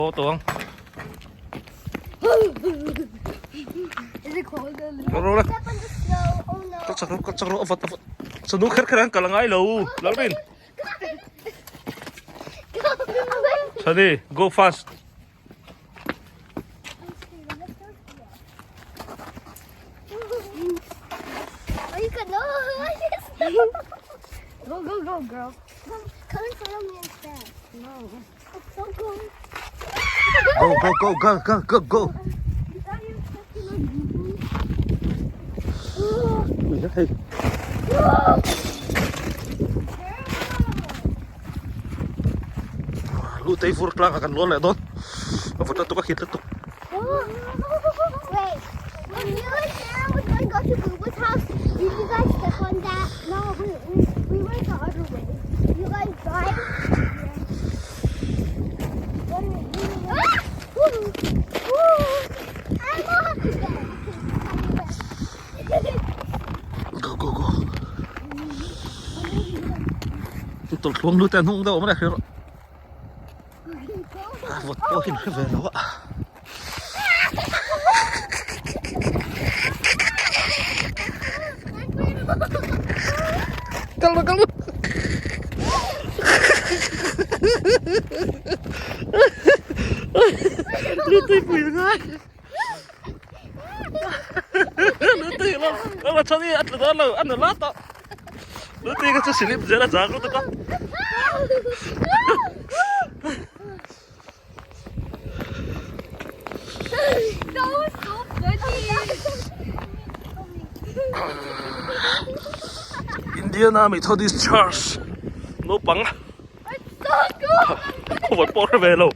Haw tawh ang. Kal rawh le. Kal chak rawh, kal chak rawh, a vat a vat. Sanu kher kher an kal a ngai lo, Lalrin. Sani, go fast. Go, go, go, girl. Come and follow me instead. No. Go go go go go go go. Hei. Lu tei vur tlang a kan luan leh dawn. A vawt lutuk a hit lutuk. Wait, when you and Sarah were going to go to Buba's house, did you guys step on that? No, we, we, we went the other way. You guys drive? Go go go. Tawlhluang lut a hnung deuh awm reng hrih rawh. A vawt pawh hi an hre ve lo a. Kal rawh kal rawh. Lutui pui ngai. Lutui lo lo chhan hi a tlu dawn lo a nu la tawh. Lutui kha chu silip zel a zang lutuk a. That was so funny. Indiana Methodist Church naupang It's so cool. Khaw pawh hre ve lo.